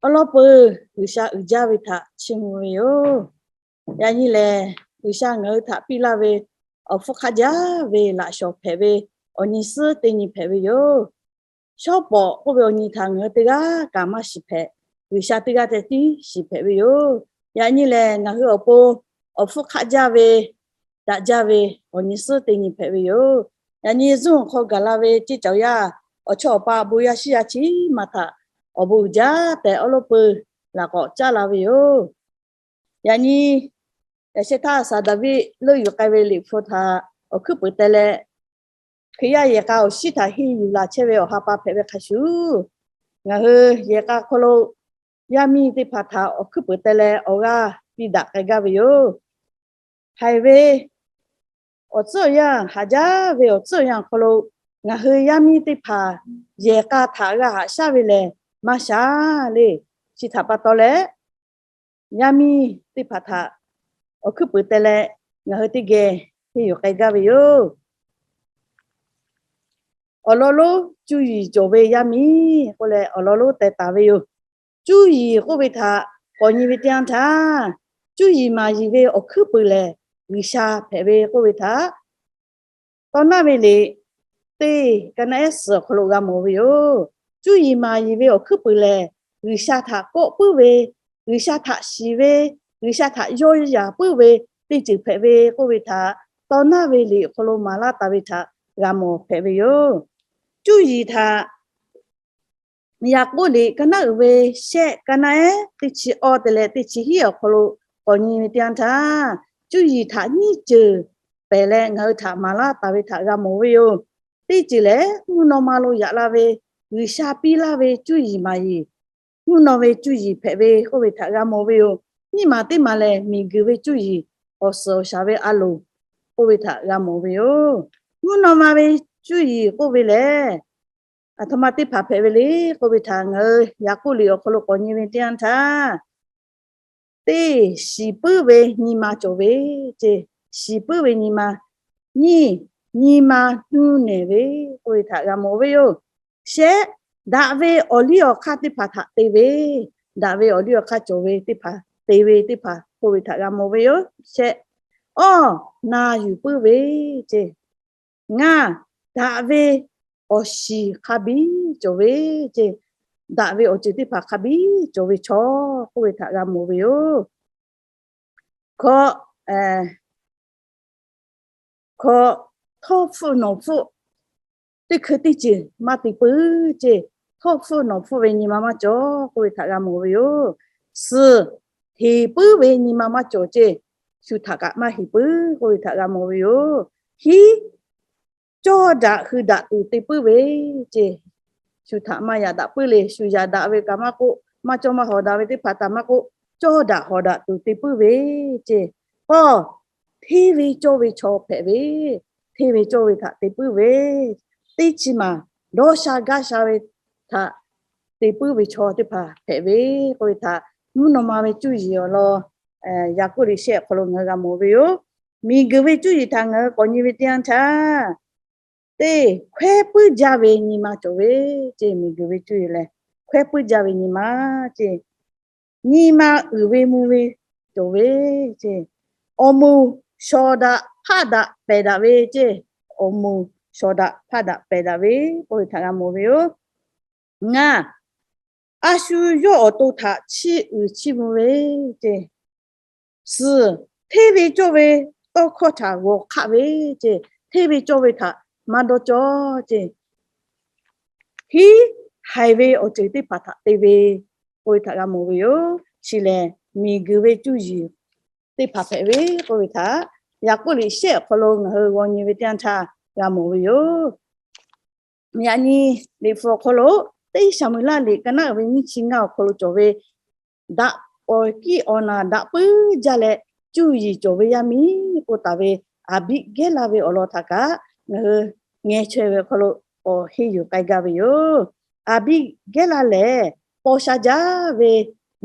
Awˉ lawˉ peuˬ G'uiˬsha uiˍ jaˇ ve htaꞈ chiˇ mvuh ve yoˬ. Yaꞈ nyi lehˬ, G'uiˬsha ngaˬ hui htaꞈ piˇ laˇ ve awˬ hpfuhˇ hk'aˆ jaˇ ve laꞈ shawˍ hpehꞈ ve awˬ nyi suhˉ teˇ nyi hpehꞈ ve yoˬ. Shawˉ pawˍ k'oˆ ve awˬ nyi htaꞈ ngaˬ hui teˇ g'aˇ kaꞈ maˇ shiˍ hpehꞈ. G'uiˬsha teˇ g'aˇ ceh tiˉ shiˍ hpehꞈ ve yoˬ. Yaꞈ nyi lehˬ, ngaˬ hui awˬ pon awˬ hpfuhˇ hk'aˆ jaˇ ve, daꞈ jaˇ ve awˬ nyi suhˉ teˇ nyi hpehꞈ ve yoˬ. Yaꞈ nyi zuhˆ awˬ hk'aw gaˬ la ve ceˇ cawˬ yaˇ awˬ chawˇ awˬ pa bon yaˇ shiˉ yaˇ chi maˇ htaꞈ awˬ bon uiˍ jaˇ tehꞈ awˉ lawˉ peuˬ laꞈ k'awꞈ caˉ la ve yoˬ. Yaꞈ nyi, yaꞈ shehˇ htaˇ Saˍ Daˍviˆ leuˆ yuˬ k'ai ve liꞈ hpu htaꞈ awˬ hkuiˉ puiˍ teh leh, Hkriꞈ yaˇ yehˬ k'a awˬ shinˉ htaꞈ henˇ yuˬ laˬ chehˇ ve awˬ ha pa hpehꞈ ve hk'a shuˍ, ngaˬ hui yehˬ k'a hk'aw lo yaˇ miˇ teˇ hpaˍ htaꞈ awˬ hkuiˉ puiˍ teh leh awˬ g'aˇ piˇ daꞈ k'ai gaˇ ve yoˬ. Haiˬ ve awˬ tcuhˉ awˬ yanˇ, haꞈ jaˇ ve awˬ tcuhˉ awˬ yanˇ awˬ hk'aw lo ngaˬ hui yaˇ miˇ teˇ hpaˍ yehˬ k'a htaꞈ g'a haꞈ shaˉ ve lehˬ maˇ shaˉ le. Chi htaꞈ pa taw leh, yaˇ miˇ teˇ hpaˍ htaꞈ awˬ hkuiˉ puiˍ teh leh ngaˬ hui teˇ geh henˇ yuˬ k'ai gaˇ ve yoˬ. Awˬ lawn lonˉ cuˇ yiˍ cawˬ ve yaˇ miˇ k'oˆ leh awˬ lawn lonˉ teh taˍ ve yoˬ. Cuˇ yiˍ k'oˆ ve htaꞈ k'awꞈ nyi ve teˇ yanˇ htaˇ, cuˇ yiˍ maˍ yiˍ ve awˬ hkuiˉ puiˍ lehˬ G'uiˬsha hpehꞈ ve k'oˆ ve htaꞈ Tawˇ naˇ ve liꞈ teˇ ka naˆ ehˉ suhˍ awˬ hk'aw lo g'a mawˬ ve yoˬ. Cuˇ yiˍ maˍ yiˍ ve awˬ hkuiˉ puiˍ lehˬ, G'uiˬsha htaꞈ kawˆ puiˉ ve, G'uiˬsha htaꞈ shiˍ ve, G'uiˬsha htaꞈ yawˇ yaꞈ puiˉ ve teˇ ceuˬ hpehꞈ ve k'oˆ ve htaꞈ tawˇ naˇ ve liꞈ awˬ hk'aw lo maˍ laˇ taˍ ve htaꞈ g'a mawˬ hpehꞈ ve yoˬ. Cuˇ yiˍ htaꞈ Yaˍkoˆ liꞈ ka naˆ uiˍ ve shehˆ ka naˆ ehˉ teˇ chi awˇ te leh teˇ chi hiˉ awˬ hk'aw lo k'awꞈ nyi ve teˇ yanˇ htaˇ, cuˇ yiˍ htaꞈ nyiˇ ceuˬ pehˬ leh ngaˬ hui htaꞈ maˍ laˇ taˍ ve htaꞈ g'a mawˬ ve yoˬ. Teˇ ceuˬ lehˬ, mvuhˇ naw ma lo yaꞈ la ve G'uiˬsha piˇ laˇ ve cuˇ yiˍ maˍ yiˍ, mvuhˇ naw ve cuˇ yiˍ hpehꞈ ve k'oˆ ve htaꞈ g'a mawˬ ve yoˬ. Nyiˇ maˬ teˇ maˬ lehˬ, miˬguiˬ ve cuˇ yiˍ awˬ suhˍ awˬ shaˍ ve a loˍ k'oˆ ve htaꞈ g'a mawˬ ve yoˬ. Mvuhˇ naw ma ve cuˇ yiˍ k'oˆ ve lehˬ, aˬ htoꞈ ma teˇ hpaˍ hpehꞈ ve le k'oˆ ve htaꞈ ngaˬ hui Yaˍkoˆ liꞈ awˬ hk'aw lo k'awꞈ nyi ve teˇ yanˇ htaˇ, teˇ shiˍ puiˉ ve nyi ma cawˬ ve ceˇ. Shiˍ puiˉ ve nyi ma, nyiˇ, nyi ma nuˇ nehˬ ve k'oˆ ve htaꞈ g'a mawˬ ve yoˬ. Shehˆ, daꞈ ve awˬ liˇ awˬ hk'aˇ teˇ hpaˍ htaꞈ te ve, daꞈ ve awˬ liˇ awˬ hk'aˇ cawˬ ve teˇ hpaˍ te ve teˇ hpaˍ k'oˆ ve htaꞈ g'a mawˬ ve yoˬ. Shehˆ, awˇ, na yuˬ puiˉ ve ceˇ. Ngaˇ, daꞈ ve awˬ shiˍ hk'a biˇ cawˬ ve ceˇ. Daꞈ ve awˬ ceuˬ teˇ hpaˍ hk'a biˇ cawˬ ve chaw k'oˆ ve htaꞈ g'a mawˬ ve yoˬ. Hkawꞈ, hkawꞈ, htawˇ hpfuhˆ nawˬ hpfuhˆ teˇ hkui teˇ ceuˬ maˇ te puiˉ ceˇ. Htawˇ hpfuhˆ nawˬ hpfuhˆ ve nyi ma maˇ cawˬ k'oˆ ve htaꞈ g'a mawˬ ve yoˬ. Suhˍ, heˍ puiˉ ve nyi ma maˇ cawˬ ceˇ. Shu htaꞈ kaꞈ maˇ heˍ puiˉ k'oˆ ve htaꞈ g'a mawˬ ve yoˬ. Hiˉ, cawˇ daꞈ hui daꞈ tuˬ te puiˉ ve ceˇ. Shu htaꞈ maˇ yaꞈ daꞈ puiˉ le. Shu yaꞈ daꞈ ve kaꞈ maˇ k'oˆ, maˇ cawˇ maˇ hawˍ daꞈ ve teˇ hpaˍ htaꞈ maˇ k'oˆ, cawˇ daꞈ hawˍ daꞈ tuˬ te puiˉ ve ceˇ. K'awˇ, hteˇ ve cawˇ ve chaw hpehꞈ ve, hteˇ ve cawˇ ve htaꞈ te puiˉ ve, teˇ chi maˬ dawˇ sha gaˇ sha ve htaꞈ te puiˉ ve chaw teˇ hpaˍ hpehꞈ ve k'oˆ ve htaꞈ mvuhˇ naw ma ve cuˇ yiˍ awˬ lawn Yaˍkoˆ liꞈ shehˆ awˬ hk'aw lo ngaˬ hui g'a mawˬ ve yoˬ. Miˬguiˬ ve cuˇ yiˍ htaꞈ ngaˬ hui k'awꞈ nyi ve teˇ yanˇ htaˇ, teˇ hkawehˉ puiˉ jaˇ ve nyi ma cawˬ ve ceˇ. Miˬguiˬ ve cuˇ yiˍ lehˬ, hkawehˉ puiˉ jaˇ ve nyi ma ceˇ. Nyi ma uiˍ ve mvuh ve cawˬ ve ceˇ. Awˬ moˍ shawˍ daꞈ hpaˆ daꞈ pehˬ daꞈ ve ceˇ. Awˬ moˍ shawˍ daꞈ hpaˆ daꞈ pehˬ daꞈ ve k'oˆ ve htaꞈ g'a mawˬ ve yoˬ. Ngaˇ, a shu yawˇ awˬ to htaꞈ chiˇ uiˍ chiˇ mvuh ve ceˇ. Suhˍ, hteˇ ve cawˇ ve tawˇ hkawˇ htaꞈ g'awˬ hk'aˆ ve ceˇ. Hteˇ ve cawˇ ve htaꞈ maˇ dawˇ cawˇ ceˇ. Hiˉ, haiˬ ve awˬ ceuˬ teˇ hpaˍ htaꞈ te ve k'oˆ ve htaꞈ g'a mawˬ ve yoˬ. Chi lehˬ, miˬguiˬ ve cuˇ yiˍ teˇ hpaˍ hpehꞈ ve k'oˆ ve htaꞈ Yaˍkoˆ liꞈ shehˆ awˬ hk'aw lo ngaˬ hui g'aw nyi ve teˇ yanˇ htaˇ g'a mawˬ ve yoˬ. Yaꞈ nyi liꞈ hpu awˬ hk'aw lo Teˇ Saˍmo-eˍlaˆ liꞈ ka naˆ uiˍ ve nyiˇ chi ngaˇ awˬ hk'aw lo cawˬ ve daꞈ awˬ kiˇ awˬ naˬ daꞈ puiˉ jaˇ leh, cuˇ yiˍ cawˬ ve yaˇ miˇ k'oˆ taˍ ve Aˍbiˆgehˇlaˆ ve awˬ lawn htaꞈ kaꞈ ngaˬ hui ngeh chaweh ve awˬ hk'aw lo k'awꞈ henˇ yuˬ k'ai gaˇ ve yoˬ. Aˍbiˆgehˇlaˆ lehˬ, paw sha jaˇ ve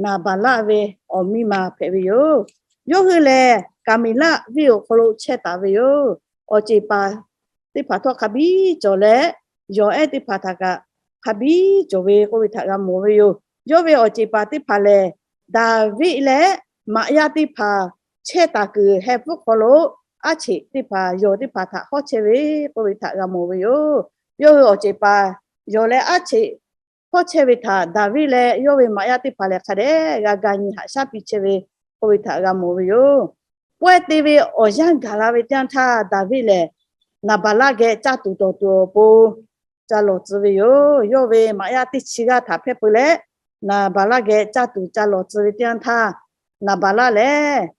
Naˍbaˍlaˆ ve awˬ miˇ ma hpehꞈ ve yoˬ. Yawˇ hui lehˬ, Kaˍmeˍlaˆ venˇ awˬ hk'aw lo chehˇ taˍ ve yoˬ. Awˬ ceˬ paˍ teˇ hpaˍ htawˇ hk'a biˇ cawˬ leh, yawˬ ehˉ teˇ hpaˍ htaꞈ kaꞈ hk'a biˇ cawˬ ve k'oˆ ve htaꞈ g'a mawˬ ve yoˬ. Yawˇ ve awˬ ceˬ paˍ teˇ hpaˍ lehˬ, Daˍviˆ leh maꞈ yaˇ teˇ hpaˍ chehˇ taˍ kuiˬ heh pfuhˇ hk'aw lo aˉ cheꞈ teˇ hpaˍ yawˬ teˇ hpaˍ htaꞈ hawˉ chehˇ ve k'oˆ ve htaꞈ g'a mawˬ ve yoˬ. Yawˇ hui awˬ ceˬ paˍ yawˬ leh aˉ cheꞈ hawˉ chehˇ ve htaꞈ Daˍviˆ leh yawˇ ve maꞈ yaˇ teˇ hpaˍ lehˬ hk'a dehꞈ g'a ga nyi haꞈ shaˉ piˇ chehˇ ve k'oˆ ve htaꞈ g'a mawˬ ve yoˬ. Pawehˇ te ve awˬ yanˇ gaˬ la ve teˇ yanˇ htaˇ, Daˍviˆ lehˬ Naˍbaˍlaˆ geh caˇ tuˬ dawˬ tuˬ awˬ pon ca lawˬ tcuh ve yoˬ. Yawˇ ve maꞈ yaˇ teˇ chi g'aˇ htaꞈ hpehˇ peu leh, Naˍbaˍlaˆ geh caˇ tuˬ ca lawˬ tcuh ve teˇ yanˇ htaˇ, Naˍbaˍlaˆ lehˬ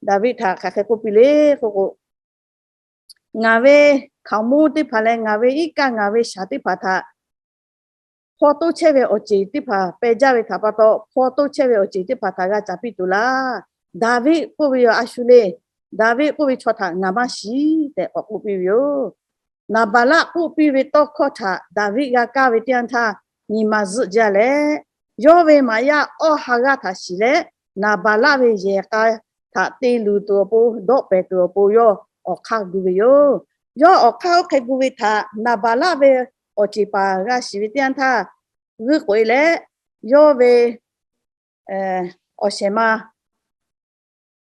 Daˍviˆ htaꞈ hk'aˬ hk'e k'oˆ piˇ le k'oˆ k'o, Ngaˬ ve hkaoˍmonˇ teˇ hpaˍ leh ngaˬ ve iˉ kaˆ ngaˬ ve shaˍ teˇ hpaˍ htaꞈ hpaw toˇ chehˇ ve awˬ ceˬ teˇ hpaˍ peh jaˇ ve htaꞈ pa taw, hpaw toˇ chehˇ ve awˬ ceˬ teˇ hpaˍ htaꞈ g'a caˍ piˇ tuˬ laˇ. Daˍviˆ k'oˆ ve yoˬ, a shu le. Daˍviˆ k'oˆ ve chaw htaꞈ ngaˬ maˇ shiˍ tehꞈ k'awꞈ k'oˆ piˇ ve yoˬ. Naˍbaˍlaˆ k'oˆ piˇ ve tawˇ hkawˇ htaꞈ Daˍviˆ g'a kaˇ ve teˇ yanˇ htaˇ, nyi ma zuhˆ jaˇ leh, yawˇ ve maꞈ yaˇ awˇ ha g'aˇ htaꞈ shiˍ leh, Naˍbaˍlaˆ ve yehˬ k'a htaꞈ te luˬ tuˬ awˬ pon, dawˆ pehˍ tuˬ awˬ pon yawˇ awˬ hk'aˇ gu ve yoˬ. Yawˇ awˬ hk'aˇ oˇ hk'e gu ve htaꞈ Naˍbaˍlaˆ ve awˬ ceˬ paˍ g'a shiˍ ve teˇ yanˇ htaˇ, g'uiˇ k'oꞈ e leh, yawˇ ve awˬ shehˍ ma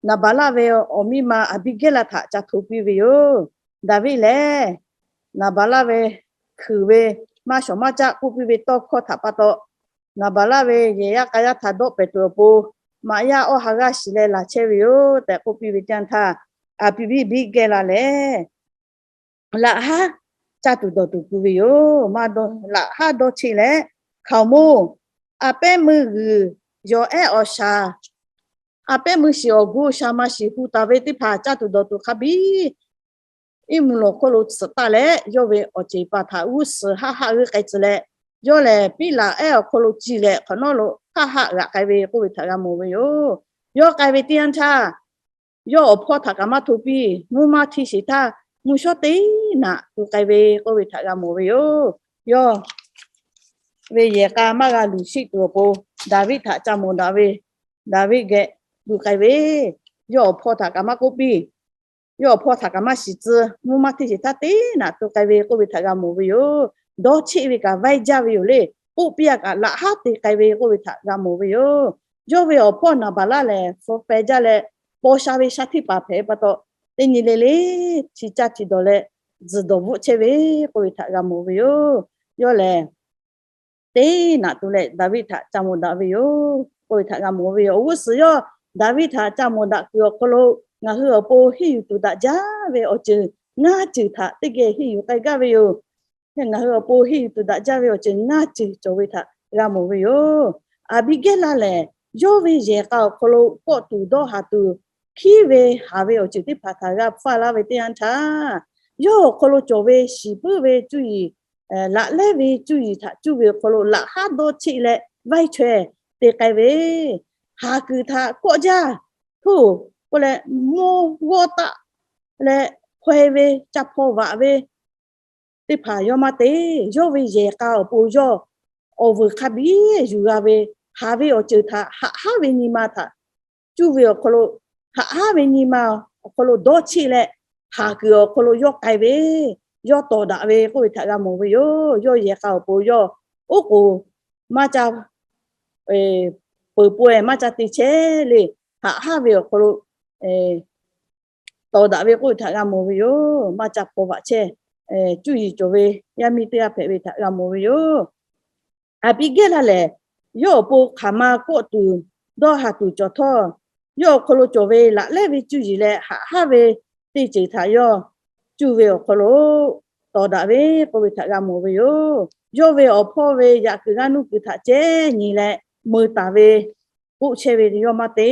Naˍbaˍlaˆ ve awˬ miˇ ma Aˍbiˇgehˇlaˆ htaꞈ ca hto piˇ ve yoˬ. Daˍviˆ lehˬ Naˍbaˍlaˆ ve hkui ve maˇ shawˍ maˇ caˆ k'oˆ piˇ ve tawˇ hkawˇ htaꞈ pa taw, Naˍbaˍlaˆ ve yehˬ yaˇ k'a yaˇ htaꞈ dawˆ pehˍ tuˬ awˬ pon, maꞈ yaˇ awˇ ha g'aˇ shiˍ leh laˬ chehˇ ve yoˬ tehꞈ k'oˆ piˇ ve teˇ yanˇ htaˇ, Aˍbiˇgehˇlaˆ lehˬ laꞈ haˉ caˇ tuˬ dawˬ tuˬ gu ve yoˬ. Laꞈ haˉ dawˇ cheˆ leh, Hkaoˍmonˇ, a pehˉ meuˇ g'uiˬ, yawˬ ehˉ awˬ shaˍ, a pehˉ meuˇ shiˍ awˬ gu shaˍ ma shiˍ hu taˍ ve teˇ hpaˍ caˇ tuˬ dawˬ tuˬ hk'a biˇ iˉ mvuhˇ lawˬ hk'oˆ lo tsuhꞈ taˇ leh, yawˇ ve awˬ ceˬ paˍ htaꞈ g'uˇ suhˍ haˆ haˆ g'uiˇ k'ai tcuh leh, yawˇ lehˬ piˉ laꞈ ehˉ awˬ hk'aw lo ciˇ leh hk'awꞈ nawˉ lo haˆ haˆ g'aꞈ k'ai ve k'oˆ ve htaꞈ g'a mawˬ ve yoˬ. Yawˇ k'ai ve teˇ yanˇ htaˇ, yawˇ awˬ hpawˇ htaꞈ kaꞈ maˇ hto piˇ, mvuhˇ maˇ hteˇ sheˍ htaˇ mvuhˇ shawˉ teˇ naꞈ tu k'ai ve k'oˆ ve htaꞈ g'a mawˬ ve yoˬ. Yawˇ ve yehˬ k'a maˇ g'a luˬ sheˆ tuˬ awˬ pon, Daˍviˆ htaꞈ ca mawˬ daꞈ ve, Daˍviˆ geh gu k'ai ve, yawˇ awˬ hpawˇ htaꞈ kaꞈ maˇ k'oˆ piˇ, yawˇ awˬ hpawˇ htaꞈ kaꞈ maˇ shiˍ tcuh, mvuhˇ maˇ hteˇ sheˍ htaˇ teˇ naꞈ tu k'ai ve k'oˆ ve htaꞈ g'a mawˬ ve yoˬ. Dawˇ cheˆ ve kaꞈ vaiˇ jaˇ ve yoˬ le. K'oˆ piˇ a kaꞈ laꞈ haˉ te k'ai ve k'oˆ ve htaꞈ g'a mawˬ ve yoˬ. Yawˇ ve awˬ hpawˇ Naˍbaˍlaˆ lehˬ, hpu peh jaˇ leh, paw sha ve shaˉ htiˇ paˍ hpehꞈ ve pa taw, teˇ nyi le le chi caˇ chi dawˬ leh, tzuhˬ dawˬ bvuhˆ chehˇ ve k'oˆ ve htaꞈ g'a mawˬ ve yoˬ. Yawˇ lehˬ teˇ naꞈ tu leh Daˍviˆ htaꞈ ca mawˬ daꞈ ve yoˬ k'oˆ ve htaꞈ g'a mawˬ ve yoˬ. Awˬ g'uˇ suhˍ yawˇ Daˍviˆ htaꞈ ca mawˬ daꞈ kuiˬ awˬ hk'aw lo, ngaˬ hui awˬ pon henˇ yuˬ tuˬ daꞈ jaˇ ve awˬ ceuˬ ngaˇ ceuˬ htaꞈ teˇ geh henˇ yuˬ k'ai gaˇ ve yoˬ. Ngaˬ hui awˬ pon henˇ yuˬ tuˬ daꞈ jaˇ ve awˬ ceuˬ ngaˇ ceuˬ cawˬ ve htaꞈ g'a mawˬ ve yoˬ. Aˍbiˇgehˇlaˆ lehˬ, yawˇ ve yehˬ k'a awˬ hk'aw lo kawˆ tuˬ dawˇ haˍ tuˬ, hkiˉ ve haˍ ve awˬ ceuˬ teˇ hpaˍ htaꞈ g'a hpfuhˇ laˇ ve teˇ yanˇ htaˇ, yawˇ awˬ hk'aw lo cawˬ ve shiˍ puiˉ ve cuˇ yiˍ, laꞈ lehˉ ve cuˇ yiˍ htaꞈ cuˇ ve awˬ hk'aw lo laꞈ haˉ dawˇ cheˆ leh vaiˇ chaweh te k'ai ve, haˍ kuiˬ htaꞈ kawˆ jaˇ, htoˇ k'oˆ leh mawˇ g'awˇ taˆ leh hkaweh ve ca hpaw vaꞈ ve teˇ hpaˍ yawˇ maˇ te. Yawˇ ve yehˬ k'a awˬ pon yawˇ awˬ vuiˬ hk'a biˇ yuˬ g'a ve, haˍ ve awˬ ceuˬ htaꞈ haꞈ haˉ ve nyi ma htaꞈ cuˇ ve awˬ hk'aw lo, haꞈ haˉ ve nyi ma awˬ hk'aw lo dawˇ cheˆ leh, haˍ kuiˬ awˬ hk'aw lo yawˇ k'ai ve, yawˇ tawˍ daꞈ ve k'oˆ ve htaꞈ g'a mawˬ ve yoˬ. Yawˇ yehˬ k'a awˬ pon yawˇ oˉ k'oˍ maˇ ca peuˬ pawehˇ maˇ ca te chehˇ le. Haꞈ haˉ ve awˬ hk'aw lo tawˍ daꞈ ve k'oˆ ve htaꞈ g'a mawˬ ve yoˬ. Maˇ ca hpaw vaꞈ chehˇ, cuˇ yiˍ cawˬ ve yaˇ miˇ teˇ g'aˇ hpehꞈ ve htaꞈ g'a mawˬ ve yoˬ. Aˍbiˇgehˇlaˆ lehˬ, yawˇ awˬ pon hk'aˬ ma kawˆ tuˬ dawˇ haˍ tuˬ cawˬ htawˇ, yawˇ awˬ hk'aw lo cawˬ ve laꞈ lehˉ ve cuˇ yiˍ leh haꞈ haˉ ve teˇ ceuˬ htaꞈ yawˇ cuˇ ve awˬ hk'aw lo tawˍ daꞈ ve k'oˆ ve htaꞈ g'a mawˬ ve yoˬ. Yawˇ ve awˬ hpawˇ ve yaꞈ kuiˬ g'aˇ nuˇ kuiˬ htaꞈ ceh nyi leh meuˇ taˍ ve k'oˆ chehˇ ve yawˇ maˇ te.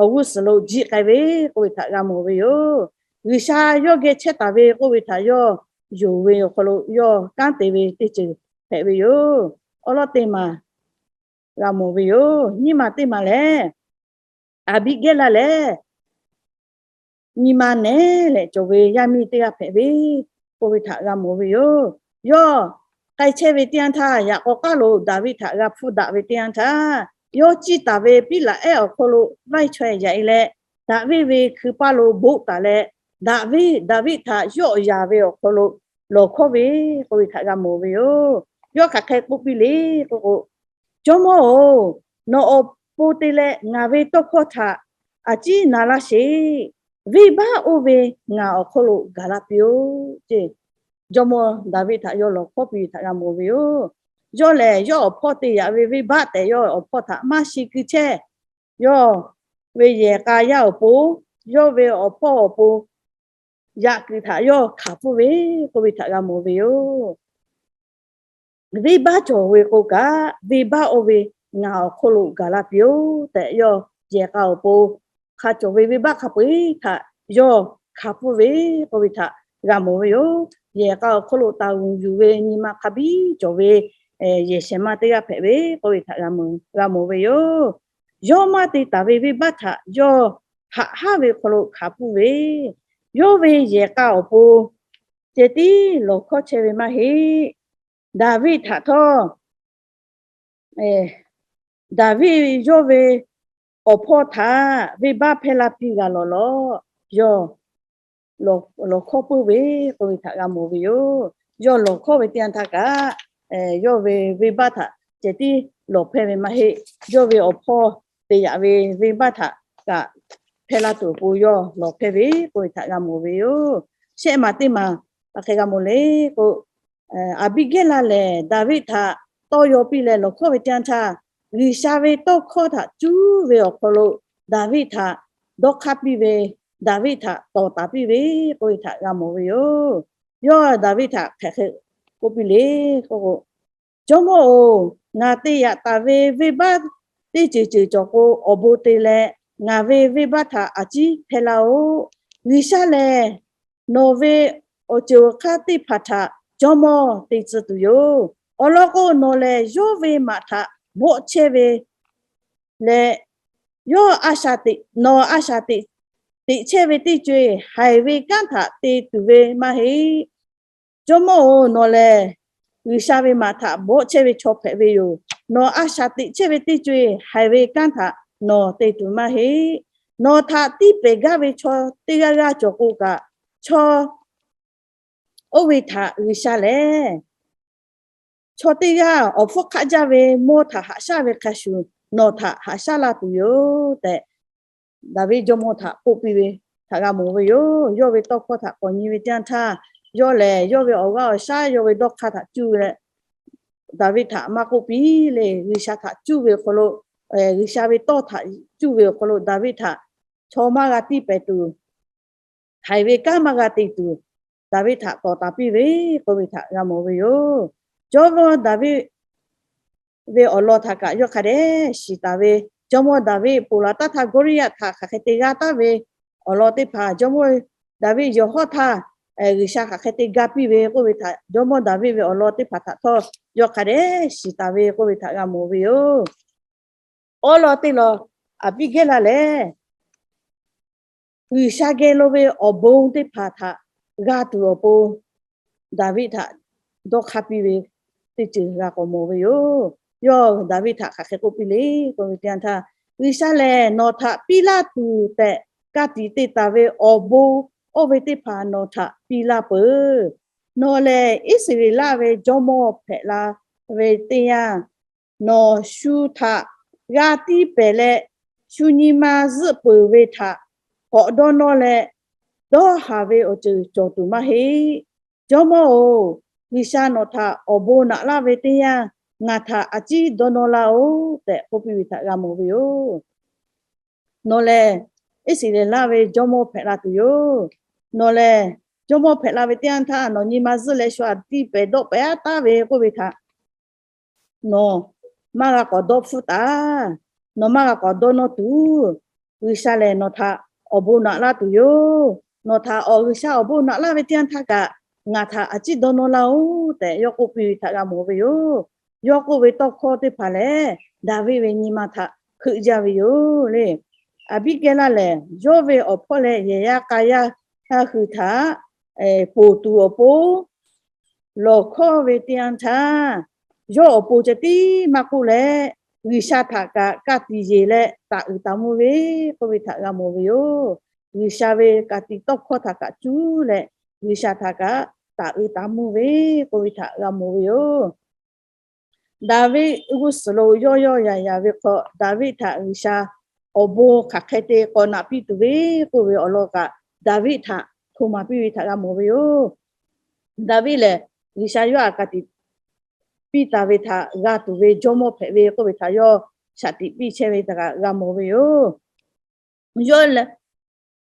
Awˬ g'uˇ suhˍ lo jiˆ k'ai ve k'oˆ ve htaꞈ g'a mawˬ ve yoˬ. G'uiˬsha yawˇ geh chehˇ taˍ ve k'oˆ ve htaꞈ yawˇ yonˍ ve awˬ hk'aw lo yawˇ kanˉ te ve teˇ ceuˬ hpehꞈ ve yoˬ. Awˉ lawˉ teˇ maˬ g'a mawˬ ve yoˬ. Nyiˇ maˬ teˇ maˬ lehˬ, Aˍbiˇgehˇlaˆ lehˬ nyi ma nehˉ leh cawˬ ve yaˇ miˇ teˇ g'aˇ hpehꞈ ve k'oˆ ve htaꞈ g'a mawˬ ve yoˬ. Yawˇ k'ai chehˇ ve teˇ yanˇ htaˇ, yaꞈ k'aw k'aˉ lo Daˍviˆ htaꞈ g'a hpfuhˇ daꞈ ve teˇ yanˇ htaˇ, yawˇ ciˇ taˍ ve piˉlaꞈ ehˉ awˬ hk'aw lo vaiˇ chaweh yaꞈ e leh, Daˍviˆ ve hkui paˇ lo boˆ taˍ leh, Daˍviˆ, Daˍviˆ htaꞈ yawˆ yaˍ ve awˬ hk'aw lo lawˬ hkawˇ ve k'oˆ ve htaꞈ g'a mawˬ ve yoˬ. Yawˇ hk'aˬ hk'e k'oˆ piˇ le k'oˆ k'o, Jawˇmawˇ-oˬ, nawˬ awˬ pon te leh ngaˬ ve tawˇ hkawˇ htaꞈ a ciˉ na laˇ sheˍ. Venˇbaˆ oˇ ve ngaˬ awˬ hk'aw lo gaˬ la piˇ-oˆ. Jawˇmawˇ Daˍviˆ htaꞈ yawˇ lawˬ hkawˇ piˇ ve htaꞈ g'a mawˬ ve yoˬ. Yawˇ lehˬ, yawˇ awˬ hpawˇ te yaꞈ ve venˇbaˆ tehꞈ yawˇ awˬ hpawˇ htaꞈ maˇ shi keu chehˇ. Yawˇ ve yehˬ k'a yaˇ awˬ pon, yawˇ ve awˬ hpawˇ awˬ pon yaꞈ kuiˬ htaꞈ yawˇ hkanˍ pfuhˇ ve k'oˆ ve htaꞈ g'a mawˬ ve yoˬ. Venˇbaˆ cawˬ ve k'o kaꞈ, venˇbaˆ oˇ ve ngaˬ awˬ hk'aw lo gaˬ la piˇ-oˆ tehꞈ, yawˇ yehˬ k'a awˬ pon hk'a cawˬ ve venˇbaˆ hk'a peu-eˬ htaꞈ yawˇ hkanˍ pfuhˇ ve k'oˆ ve htaꞈ g'a mawˬ ve yoˬ. Yehˬ k'a awˬ hk'aw lo taˍ g'uˬ yuˬ ve nyi ma hk'a biˇ cawˬ ve yehˬ shehˍ ma teˇ g'aˇ hpehꞈ ve k'oˆ ve htaꞈ g'a mawˬ ve yoˬ. Yawˇ maˇ te taˍ ve venˇbaˆ htaꞈ yawˇ haꞈ haˉ ve hk'aw lo hkanˍ pfuhˇ ve, yawˇ ve yehˬ k'a awˬ pon ceh tiˉ lawˬ hkawˇ chehˇ ve maˇ heˆ. Daˍviˆ htaꞈ htawˇ, Daˍviˆ yawˇ ve awˬ hpawˇ htaꞈ venˇbaˆ hpehˇ laˇ piˇ g'a lawˬ lawˬ, yawˇ lawˬ hkawˇ peuˇ ve k'oˆ ve htaꞈ g'a mawˬ ve yoˬ. Yawˇ lawˬ hkawˇ ve teˇ yanˇ htaˇ kaꞈ, yawˇ ve venˇbaˆ htaꞈ ceh tiˉ lawˬ hpehˇ ve maˇ heˆ. Yawˇ ve awˬ hpawˇ te yaꞈ ve venˇbaˆ htaꞈ kaꞈ hpehˇ laˇ tuˬ awˬ pon yawˇ lawˬ hpehˇ ve k'oˆ ve htaꞈ g'a mawˬ ve yoˬ. Shehˆ maˬ teˇ maˬ hk'aˬ hk'e g'a mawˬ le k'o, Aˍbiˇgehˇlaˆ lehˬ Daˍviˆ htaꞈ tawˇ yaw piˇ leh lawˬ hkawˇ ve teˇ yanˇ htaˇ, G'uiˬsha ve tawˇ hkawˇ htaꞈ cuˇ ve awˬ hk'aw lo Daˍviˆ htaꞈ dawˇ hk'aˇ piˇ ve, Daˍviˆ htaꞈ tawˍ taˍ piˇ ve k'oˆ ve htaꞈ g'a mawˬ ve yoˬ. Yawˇ Daˍviˆ htaꞈ hk'aˬ hk'e k'oˆ piˇ le k'o, Jawˇmawˇ-oˬ, ngaˬ te yaꞈ taˍ ve venˇbaˆ teˇ ceuˬ ceuˬ cawˬ k'o, awˬ bon te leh ngaˬ ve venˇbaˆ htaꞈ a ciˉ hpehˇ laˇ-oˆ. G'uiˬsha lehˬ, nawˬ ve awˬ ceuˬ awˬ hk'aˇ teˇ hpaˍ htaꞈ jawˇmawˇ te tcuh tuˬ yoˬ. Awˬ lawn k'o, nawˬ lehˬ yawˇ ve maꞈ htaꞈ bawˆ chehˇ ve leh, yawˇ a shaꞈ teꞈ, nawˬ a shaꞈ teꞈ, teꞈ chehˇ ve teˇ co-e haiˬ ve kanˉ htaꞈ te tuˬ ve maˇ heˆ. Jawˇmawˇ-oˬ, nawˬ lehˬ G'uiˬsha ve maꞈ htaꞈ bawˆ chehˇ ve chaw hpehꞈ ve yoˬ. Nawˬ a shaꞈ teꞈ chehˇ ve teˇ co-e haiˬ ve kanˉ htaꞈ nawˬ te tuˬ maˇ heˆ. Nawˬ htaꞈ tiˇ pehˍ gaˇ ve chaw teˇ g'aˇ g'aˇ cawˬ k'o kaꞈ, chaw oˇ ve htaꞈ G'uiˬsha lehˬ, chaw teˇ g'aˇ awˬ hpfuhˇ hk'aˆ jaˇ ve mawˇ htaꞈ haꞈ shaˉ ve hk'a shuˍ, nawˬ htaꞈ haꞈ shaˉ laˇ tuˬ yoˬ tehꞈ, Daˍviˆ jawˇmawˇ htaꞈ k'oˆ piˇ ve htaꞈ g'a mawˬ ve yoˬ. Yawˇ ve tawˇ hkawˇ htaꞈ k'awꞈ nyi ve teˇ yanˇ htaˇ, yawˇ lehˬ yawˇ ve awˬ g'aˇ awˬ shaˉ yawˇ ve dawˇ hk'aˇ htaꞈ cuˇ leh, Daˍviˆ htaꞈ maˇ k'oˆ piˇ le. G'uiˬsha htaꞈ cuˇ ve awˬ hk'aw lo, G'uiˬsha ve tawˇ htaꞈ cuˇ ve awˬ hk'aw lo Daˍviˆ htaꞈ chaw maˇ g'a tiˇ pehˍ tuˬ, haiˬ ve kanˉ maˇ g'a te tuˬ, Daˍviˆ htaꞈ tawˍ taˍ piˇ ve k'oˆ ve htaꞈ g'a mawˬ ve yoˬ. Jawˇmawˇ Daˍviˆ ve awˬ lawn htaꞈ kaꞈ yawˇ hk'a dehꞈ shiˍ taˍ ve, Jawˇmawˇ Daˍviˆ ponˬ laˬ taˉ htaˇ Gawˇliˇyaꞈ htaꞈ hk'aˬ hk'e te g'a taˍ ve awˬ lawn teˇ hpaˍ, Jawˇmawˇ Daˍviˆ yawˬ hawˉ htaˇ G'uiˬsha hk'aˬ hk'e te ga piˇ ve k'oˆ ve htaꞈ, Jawˇmawˇ Daˍviˆ ve awˬ lawn teˇ hpaˍ htaꞈ htawˇ yawˇ hk'a dehꞈ shiˍ taˍ ve k'oˆ ve htaꞈ g'a mawˬ ve yoˬ. Awˉ lawn teˇ lawn, Aˍbiˇgehˇlaˆ lehˬ G'uiˬsha geh lo ve awˬ bon teˇ hpaˍ htaꞈ g'a tuˬ awˬ pon, Daˍviˆ htaꞈ dawˇ hk'aˇ piˇ ve teˇ ceuˬ g'a k'awꞈ mawˬ ve yoˬ. Yawˇ Daˍviˆ htaꞈ hk'aˬ hk'e k'oˆ piˇ le k'oˆ ve teˇ yanˇ htaˇ, G'uiˬsha lehˬ nawˬ htaꞈ piˇ laˇ tuˬ tehꞈ ka tiꞈ te taˍ ve awˬ bon oˇ ve teˇ hpaˍ nawˬ htaꞈ piˇ laˇ peuˬ. Nawˬ lehˬ Iˉsaˍreˍlaˆ ve jawˇmawˇ hpehꞈ la ve teˇ yanˇ, nawˬ shu htaꞈ g'a tiˇ pehˍ leh, shu nyi ma zuhˆ peuˬ ve htaꞈ k'awꞈ dawˇ nawˇ leh, dawˇ haˍ ve awˬ ceuˬ cawˬ tuˬ maˇ heˆ. Jawˇmawˇ-oˬ, G'uiˬsha nawˬ htaꞈ awˬ bon naꞈ laˇ ve teˇ yanˇ, ngaˬ htaꞈ a ciˉ dawˇ nawˇ laˇ-oˆ tehꞈ k'oˆ piˇ ve htaꞈ g'a mawˬ ve yoˬ. Nawˬ lehˬ Iˉsaˍreˍlaˆ ve jawˇmawˇ hpehꞈ la tuˬ yoˬ. Nawˬ lehˬ jawˇmawˇ hpehꞈ la ve teˇ yanˇ htaˇ, nawˬ nyi ma zuhˆ leh shu htaꞈ tiˇ pehˍ dawˆ pehˍ-aˉ taˍ ve k'oˆ ve htaꞈ nawˬ maˇ g'a k'awꞈ dawˇ hpfuhˇ taˍ. Nawˬ maˇ g'a k'awꞈ dawˇ nawˇ tuˬ, G'uiˬsha lehˬ nawˬ htaꞈ awˬ bon naꞈ laˇ tuˬ yoˬ. Nawˬ htaꞈ awˬ G'uiˬsha awˬ bon naꞈ laˇ ve teˇ yanˇ htaˇ kaꞈ, ngaˬ htaꞈ a ciˉ dawˇ nawˇ laˇ-oˆ tehꞈ yawˇ k'oˆ piˇ ve htaꞈ g'a mawˬ ve yoˬ. Yawˇ k'oˆ ve tawˇ hkawˇ teˇ hpaˍ lehˬ, Daˍviˆ ve nyi ma htaꞈ heuˆ jaˇ ve yoˬ le. Aˍbiˇgehˇlaˆ lehˬ, yawˇ ve awˬ hpawˇ leh yehˬ yaˇ k'a yaˇ hui htaꞈ ponˬ tuˬ awˬ pon lawˬ hkawˇ ve teˇ yanˇ htaˇ, yawˇ awˬ pon ceh tiˉ maˇ k'oˆ leh, G'uiˬsha htaꞈ kaꞈ ka tiꞈ yeˬ leh taˍ uiˍ taˍ mvuhˇ ve k'oˆ ve htaꞈ g'a mawˬ ve yoˬ. G'uiˬsha ve ka tiꞈ tawˇ hkawˇ htaꞈ kaꞈ cuˇ leh, G'uiˬsha htaꞈ kaꞈ taˍ uiˍ taˍ mvuhˇ ve k'oˆ ve htaꞈ g'a mawˬ ve yoˬ. Daˍviˆ g'uˇ suhˍ lo yawˇ yawˇ yaˍ yaˍ ve hk'aw, Daˍviˆ htaꞈ G'uiˬsha awˬ bon hk'aˬ hk'e te k'awꞈ naꞈ piˇ tuˬ ve k'oˆ ve awˬ lawn kaꞈ, Daˍviˆ htaꞈ hto maˍ piˇ ve htaꞈ g'a mawˬ ve yoˬ. Daˍviˆ lehˬ, G'uiˬsha yawˇ htaꞈ ka tiꞈ piˇ taˍ ve htaꞈ g'a tuˬ ve jawˇmawˇ hpehꞈ ve k'oˆ ve htaꞈ yawˇ shaˍ tiꞈ piˇ chehˇ ve htaꞈ kaꞈ g'a mawˬ ve yoˬ.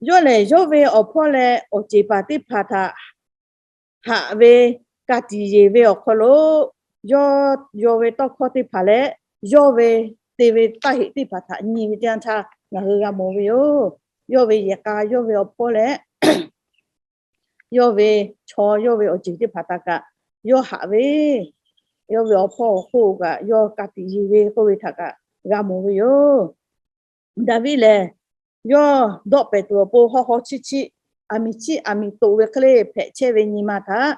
Yawˇ lehˬ, yawˇ ve awˬ hpawˇ leh awˬ ceˬ paˍ teˇ hpaˍ htaꞈ haꞈ ve ka tiꞈ yeˬ ve awˬ hk'aw lo, yawˇ yaw ve tawˇ hkawˇ teˇ hpaˍ leh, yawˇ ve te ve taˇ heꞈ teˇ hpaˍ htaꞈ nyi ve teˇ yanˇ htaˇ ngaˬ hui g'a mawˬ ve yoˬ. Yawˇ ve yehˬ k'a, yawˇ ve awˬ hpawˇ leh yawˇ ve chaw, yawˇ ve awˬ ceˬ teˇ hpaˍ htaꞈ kaꞈ yawˇ haꞈ ve, yawˇ ve awˬ hpawˇ awˬ hk'oˆ kaꞈ yawˇ ka tiꞈ yeˬ ve k'oˆ ve htaꞈ kaꞈ g'a mawˬ ve yoˬ. Daˍviˆ lehˬ, yawˇ dawˆ pehˍ tuˬ awˬ pon hawˉ hawˉ chiˇ chiˇ, aˬ miˍ chiˇ aˬ miˍ toꞈ ve hk'e le hpehꞈ chehˇ ve nyi ma htaꞈ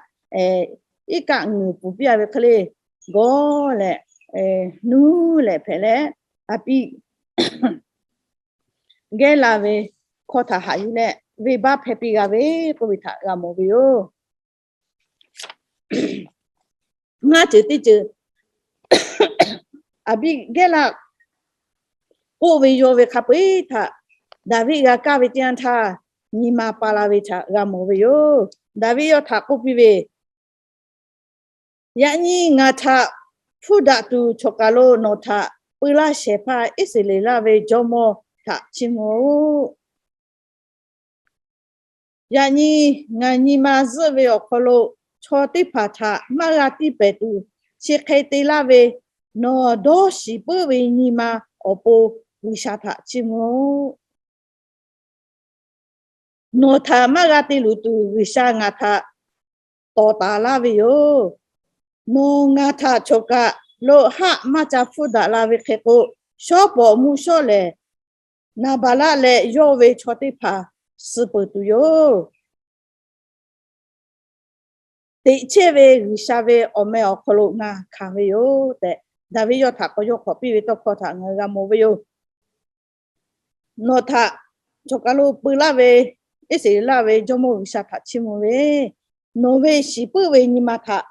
iˉ kaˆ ngeuˍ puˍ piˇ-a ve hk'e le, gawˇ leh nuˇ leh hpehꞈ leh, a piˇ gehˇ la ve hkawˇ htaꞈ haꞈ yuˬ leh venˇbaˆ hpehˇ piˇ g'a ve k'oˆ ve htaꞈ g'a mawˬ ve yoˬ. Ngaˇ ceuˬ teˇ ceuˬ, Aˍbiˆgehˇlaˆ k'oˆ ve yawˇ ve hk'a peu-eˬ htaꞈ Daˍviˆ g'a kaˇ ve teˇ yanˇ htaˇ, nyi ma pa la ve htaꞈ g'a mawˬ ve yoˬ. Daˍviˆ yawˇ htaꞈ k'oˆ piˇ ve, Yaꞈ nyi ngaˬ htaꞈ hpuˇ daꞈ tuˬ chawˬ kaˬ lo nawˬ htaꞈ peu laˇ shehˍ hpaˇ Iˉsaˍreˍlaˆ ve jawˇmawˇ htaꞈ chiˇ mvuh-oˆ. Yaꞈ nyi ngaˬ nyi ma zuhˆ ve awˬ hk'aw lo chaw teˇ hpaˍ htaꞈ maˇ g'a tiˇ pehˍ tuˬ, chi hk'e te laˇ ve nawˬ dawˇ shiˍ puiˉ ve nyi ma awˬ pon G'uiˬsha htaꞈ chiˇ mvuh-oˆ. Nawˬ htaꞈ maˇ g'a te luˬ tuˬ G'uiˬsha ngaˬ htaꞈ tawˍ taˍ laˇ ve yoˬ. Nawˬ ngaˬ htaꞈ chawˬ kaˬ lo haˆ maˇ ca hpfuhˇ daꞈ la ve hk'e k'o, shawˉ pawˍ mvuhˇ shawˉ lehˬ, Naˍbaˍlaˆ leh yawˇ ve chaw teˇ hpaˍ suh peuˬ tuˬ yoˬ. Teꞈ chehˇ ve G'uiˬsha ve awˬ meh awˬ hk'aw lo ngaˬ hkanˍ ve yoˬ tehꞈ, Daˍviˆ yawˇ htaꞈ k'awꞈ yawˇ hk'awꞈ piˇ ve tawˇ hkawˇ htaꞈ ngaˬ hui g'a mawˬ ve yoˬ. Nawˬ htaꞈ chawˬ kaˬ lo peu laˇ ve Iˉsaˍreˍlaˆ ve jawˇmawˇ G'uiˬsha htaꞈ chiˇ mvuh ve, nawˬ ve shiˍ puiˉ ve nyi ma htaꞈ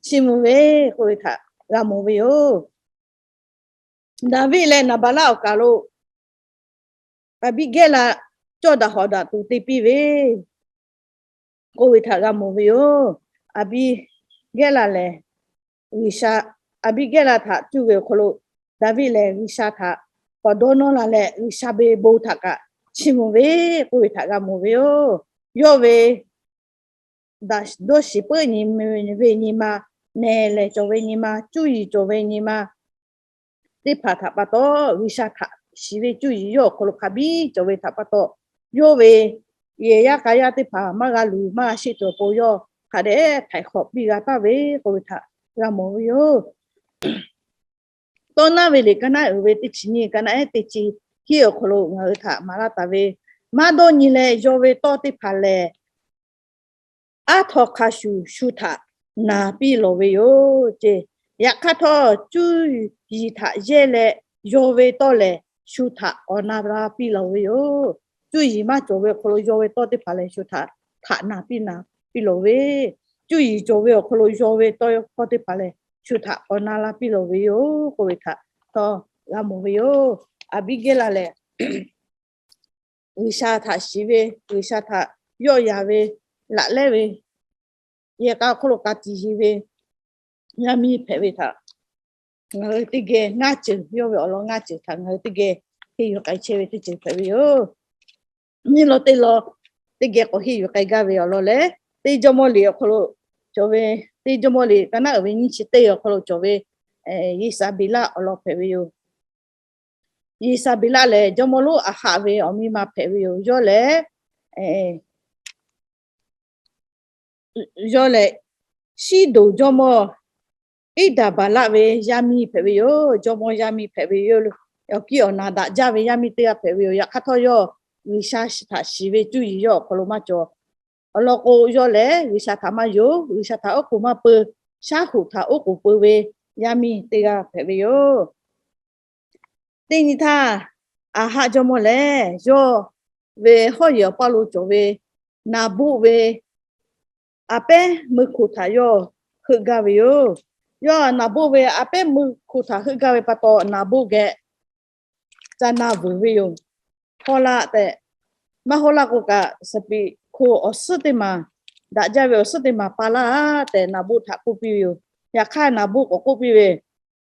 chiˇ mvuh ve k'oˆ ve htaꞈ g'a mawˬ ve yoˬ. Daˍviˆ leh Naˍbaˍlaˆ awˬ kaˬ lo Aˍbiˆgehˇlaˆ cawˇ daꞈ hawˍ daꞈ tuˬ te piˇ ve k'oˆ ve htaꞈ g'a mawˬ ve yoˬ. Aˍbiˆgehˇlaˆ lehˬ, G'uiˬsha, Aˍbiˆgehˇlaˆ htaꞈ cuˇ ve awˬ hk'aw lo Daˍviˆ lehˬ G'uiˬsha htaꞈ k'awꞈ dawˇ nawˇ la leh G'uiˬsha ve bon htaꞈ kaꞈ chiˇ mvuh ve k'oˆ ve htaꞈ g'a mawˬ ve yoˬ. Yawˇ ve daꞈ dawˇ shiˍ puiˉ nyi ve nyi ma, nehˬ lehˬ cawˬ ve nyi ma, cuˇ yiˍ cawˬ ve nyi ma teˇ hpaˍ htaꞈ pa taw, G'uiˬsha htaꞈ shiˍ ve cuˇ yiˍ yawˇ awˬ hk'aw lo hk'a biˇ cawˬ ve htaꞈ pa taw, yawˇ ve yehˬ yaˇ k'a yaˇ teˇ hpaˍ maˇ g'a luˬ maˇ g'a sheˆ tuˬ awˬ pon yawˇ hk'a dehꞈ htaiˍ hk'awꞈ piˇ g'a taˍ ve k'oˆ ve htaꞈ g'a mawˬ ve yoˬ. Tawˇ naˉ ve liꞈ ka naˉ uiˍ ve teˇ chi nyiˇ, ka naˉ ehˉ teˇ chi hiˉ awˬ hk'aw lo ngaˬ hui htaꞈ maˍ laˇ taˍ ve, maˇ dawˇ nyi leh yaw ve tawˇ teˇ hpaˍ lehˬ, aˉ htaw hk'a shuˍ shu htaꞈ naˍ piˇ lawˬ ve yoˬ ce. Yaꞈ hk'aˇ htawˇ, cuˇ yiˍ htaꞈ yehˇ leh yaw ve tawˇ lehˬ, shu htaꞈ k'awꞈ na la piˇ lawˬ ve yoˬ. Cuˇ yiˍ maˇ cawˬ ve awˬ hk'aw lo yaw ve tawˇ teˇ hpaˍ lehˬ, shu htaꞈ htaꞈ naˍ piˇ naˍ piˇ lawˬ ve, cuˇ yiˍ cawˬ ve awˬ hk'aw lo yaw ve tawˇ hkawˇ teˇ hpaˍ lehˬ, shu htaꞈ k'awꞈ na la piˇ lawˬ ve yoˬ k'oˆ ve htaꞈ htawˇ g'a mawˬ ve yoˬ. Aˍbiˆgehˇlaˆ lehˬ, G'uiˬsha htaꞈ shiˍ ve, G'uiˬsha htaꞈ yawˆ yan ve, laꞈ lehˉ ve, yehˬ k'a hk'oˆ lo ka tiꞈ yeˬ ve yaˇ miˇ hpehꞈ ve htaꞈ ngaˬ hui teˇ geh ngaˇ ceuˬ, yawˇ ve awˬ lawn ngaˇ ceuˬ htaꞈ ngaˬ hui teˇ geh henˇ yuˬ k'ai chehˇ ve teˇ ceuˬ hpehꞈ ve yoˬ. Nyiˇ law teˇ law teˇ geh k'awꞈ henˇ yuˬ k'ai gaˇ ve awˬ lawn lehˬ, teˇ Jawˇmawˇ liꞈ awˬ hk'aw lo cawˬ ve, teˇ Jawˇmawˇ liꞈ ka naˉ uiˍ ve nyiˇ chi teˇ awˬ hk'aw lo cawˬ ve Yeˍsaˍbeˍlaˆ awˬ lawn hpehꞈ ve yoˬ. Yeˍsaˍbeˍlaˆ lehˬ, jawˇmawˇ lonˉ Aˍhaˆ ve awˬ miˇ ma hpehꞈ ve yoˬ. Yawˇ lehˬ, yawˇ lehˬ, Siˉdonˍ jawˇmawˇ Iˉdaˍbaˍlaˆ ve yaˇ miˇ hpehꞈ ve yoˬ. Jawˇmawˇ yaˇ miˇ hpehꞈ ve yoˬ. Awˬ kiˇ awˬ naˍ daꞈ jaˇ ve yaˇ miˇ teˇ g'aˇ hpehꞈ ve yoˬ. Yaꞈ hk'aˇ htawˇ, yawˇ G'uiˬsha htaꞈ shiˍ ve cuˇ yiˍ yawˇ awˬ hk'aw lo maˇ cawˬ. Awˬ lawn k'o, yawˇ lehˬ G'uiˬsha htaꞈ maˇ yonˍ. G'uiˬsha htaꞈ oˉ k'oˍ maˇ peu, shaˉ hoꞈ htaꞈ oˉ k'oˍ peu ve yaˇ miˇ teˇ g'aˇ hpehꞈ ve yoˬ. Teˇ nyi htaˇ, Aˍhaˆ jawˇmawˇ lehˬ, yawˇ ve hawˉ yehˬ awˬ paˇ lo cawˬ ve Naˍboˆ ve a pehˉ meuˇ hkoˇ htaꞈ yawˇ heuˆ gaˇ ve yoˬ. Yawˇ Naˍboˆ ve a pehˉ meuˇ hkoˇ htaꞈ heuˆ gaˇ ve pa taw, Naˍboˆ geh ca na vuiˬ ve yoˬ. Hawˇ laˇ tehꞈ, maˇ hawˇ laˇ k'o kaꞈ, saˍ piꞈ hko awˬ suhˉ teˇ maˬ, daꞈ jaˇ ve awˬ suhˉ teˇ maˬ pa laˇ tehꞈ, Naˍboˆ htaꞈ k'oˆ piˇ ve yoˬ. Yaꞈ hk'aˇ, Naˍboˆ k'awꞈ k'oˆ piˇ ve,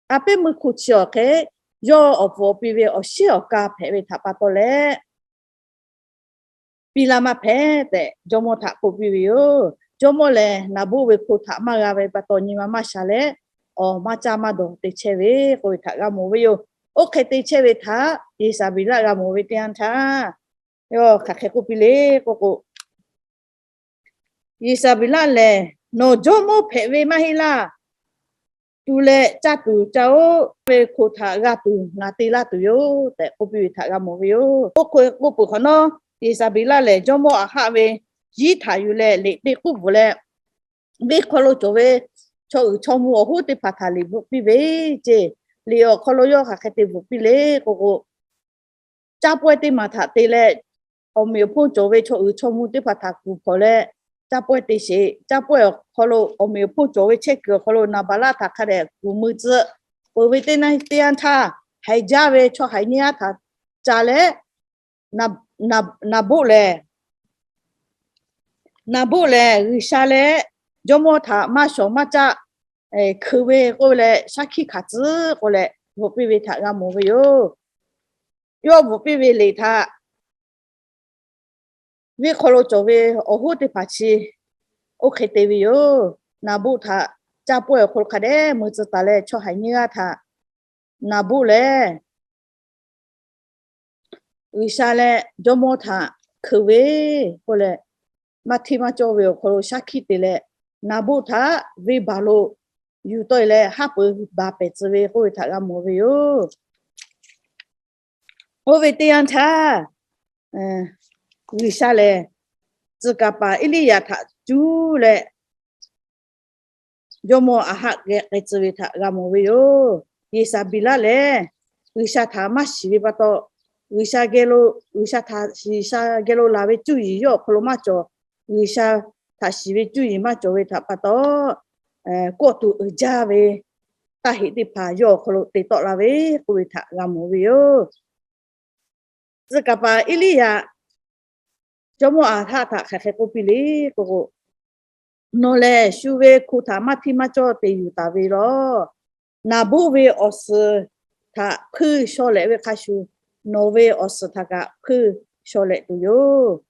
A pehˉ meuˇ hkoˇ chi awˬ hk'e, yawˇ awˬ pfuhˍ awˬ pi ve awˬ shiˉ awˬ ka hpehꞈ ve htaꞈ pa taw leh, piˇ laˇ maˇ hpehꞈ tehꞈ, jawˇmawˇ htaꞈ k'oˆ piˇ ve yoˬ. Jawˇmawˇ lehˬ, Naˍboˆ ve hko htaꞈ maˇ g'a ve pa taw, nyi ma maˇ sha leh, awˬ maˇ caˇ maˇ dawˬ te chehˇ ve k'oˆ ve htaꞈ g'a mawˬ ve yoˬ. Oˇ hk'e te chehˇ ve htaꞈ Yeˍsaˍbeˍlaˆ g'a mawˬ ve teˇ yanˇ htaˇ, yawˇ hk'aˬ hk'e k'oˆ piˇ le k'oˆ k'o, Yeˍsaˍbeˍlaˆ lehˬ, Nawˬ jawˇmawˇ hpehꞈ ve maˇ heˆ laˇ. Tu leh caˇ tuˬ ca oˆ ve hko htaꞈ g'a tuˬ ngaˬ te laˇ tuˬ yoˬ tehꞈ k'oˆ piˇ ve htaꞈ g'a mawˬ ve yoˬ. Oˇ hk'e k'oˆ peuˬ hk'awꞈ nawˉ, Yeˍsaˍbeˍlaˆ lehˬ jawˇmawˇ Aˍhaˆ ve yiˉ htaꞈ yuˬ leh, liꞈ te k'uˉ bvuhꞈ leh, venˇ hk'aw lo cawˬ ve chaw uiˍ chaw mvuh awˬ hoˉ teˇ hpaˍ htaꞈ liꞈ bvuhꞈ piˇ ve ceˇ. Liꞈ awˬ hk'aw lo yawˇ hk'aˬ hk'e te bvuhꞈ piˇ le k'oˆ k'o, caˇ pawehˇ teˇ maˬ htaꞈ te leh, awˬ meꞈ awˬ hponˇ cawˬ ve chaw uiˍ chaw mvuh teˇ hpaˍ htaꞈ kuˬ hpawnˬ leh, caˇ pawehˇ te sheˍ. Caˇ pawehˇ awˬ hk'aw lo, awˬ meꞈ awˬ hponˇ cawˬ ve chehˇ kuiˬ awˬ hk'aw lo Naˍbaˍlaˆ htaꞈ hk'a dehꞈ kuˬ mui tcuh. Peuˬ ve teˇ yanˇ htaˇ, haiˬ jaˇ ve chaw haiˬ nyiˇ g'aˇ htaꞈ ca leh, Naˍboˆ lehˬ, Naˍboˆ lehˬ G'uiˬsha leh jawˇmawˇ htaꞈ maˇ shawˍ maˇ caˆ hkeuꞈ ve k'oˆ leh, shaˉ hkiˆ hkanˍ tcuhˉ k'oˆ leh bvuhꞈ piˇ ve htaꞈ g'a mawˬ ve yoˬ. Yawˇ bvuhꞈ piˇ ve liꞈ htaꞈ venˇ hk'aw lo cawˬ ve awˬ hoˉ teˇ hpaˍ chi oˇ hk'e te ve yoˬ. Naˍboˆ htaꞈ caˇ pawehˇ awˬ hk'aw lo hk'a dehꞈ mui tcuh taˍ leh, chaw haiˬ nyiˇ g'aˇ htaꞈ Naˍboˆ lehˬ G'uiˬsha leh jawˇmawˇ htaꞈ hkeuꞈ ve k'oˆ leh, maˇ hteˇ maˇ cawˇ ve awˬ hk'aw lo shaˉ hkiˆ te leh, Naˍboˆ htaꞈ venˇbaˬ lo yuˬ tawˆ e leh haˉ pui baˬ pehˍ tcuh ve k'oˆ ve htaꞈ g'a mawˬ ve yoˬ. Oˇ ve teˇ yanˇ htaˇ, G'uiˬsha lehˬ tcuh kaˍ paˍ Eˇliˇyaꞈ htaꞈ cuˇ leh jawˇmawˇ Aˍhaˆ geh k'ai tcuh ve htaꞈ g'a mawˬ ve yoˬ. Yeˍsaˍbeˍlaˆ lehˬ G'uiˬsha htaꞈ maˇ shiˍ ve pa taw, G'uiˬsha geh lo, G'uiˬsha htaꞈ shiˍ, G'uiˬsha geh lo laˬ ve cuˇ yiˍ yawˇ awˬ hk'aw lo maˇ cawˬ. G'uiˬsha htaꞈ shiˍ ve cuˇ yiˍ maˇ cawˬ ve htaꞈ pa taw, kawˆ tuˬ uiˍ jaˇ ve taˇ heꞈ teˇ hpaˍ yawˇ awˬ hk'aw lo te tawˆ la ve k'oˆ ve htaꞈ g'a mawˬ ve yoˬ. Tcuh kaˍ paˍ Eˇliˇyaꞈ jawˇmawˇ Aˍhaˆ htaꞈ hk'aˬ hk'e k'oˆ piˇ le k'oˆ k'o, Nawˬ lehˬ shu ve hko htaꞈ maˇ hteˇ maˇ cawˇ te yuˬ taˍ ve lawˬ. Naˍboˆ ve awˬ suhˍ htaꞈ hpuiˇ shaw lehꞈ ve hk'a shuˍ, nawˬ ve awˬ suhˍ htaꞈ kaꞈ hpuiˇ shaw lehꞈ tuˬ yoˬ.